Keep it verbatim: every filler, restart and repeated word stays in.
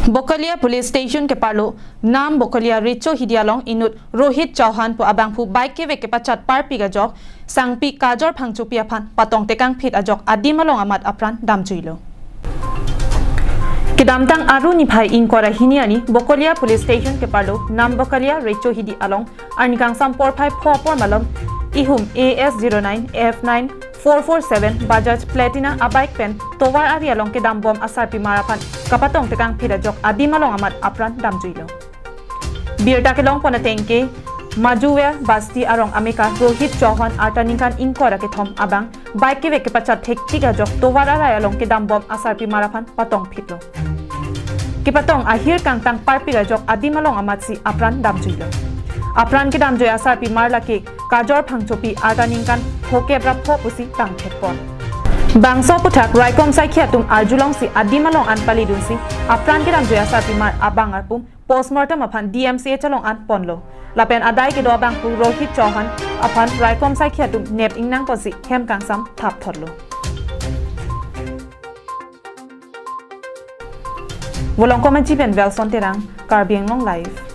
Bokolia Police Station keparlo Nam Bokolia Recho Hidi along inut Rohit Chauhan pu abangphu bike kevek kepachat parpik ajok sangpi Kajor Phangchopi aphan patongtekangphit ajok adim along amat apran damjuilo. Kedamtang Aru niphai ingkoi ra hini arni Bokolia Police Station keparlo Nam Bokolia Recho Hidi along arni kangsam porphai pho apor malom ihum A S zero nine F nine four four seven Bajaj Platina abike pen tovar ari along kedambom asarpimar aphan kapatongtekangphit ajok adim along amat apran damjuilo. Birta kelongpon ateng ke Majuwe Basti arong amekar Rohit Chauhan arta ningkan ingkoi ra kethom abang bike kevek kepachat thektik ajok tovar arai along kedambom asarpimar aphan patongphitlo. Kepatong ahir kangtang parpik ajok adim along amatsi apran damjuilo. Apran kedamjui asarpimar lake Kajor Phangchopi arta ningkan phokep ra pho pusi tangthekpon. Bangso aputhak raikom saikhi atum arjulongsi adim along an palidunsi apran kedamjui asarpimar abang arpum postmortem aphan D M C H along an ponlo. Lapen adai kedo abangphu Rohit Chauhan aphan raikom saikhi atum nep ingnangponsi hem kangsam thapthotlo. Volongkom Aji pen Welson Terang, Karbi Anglong Live.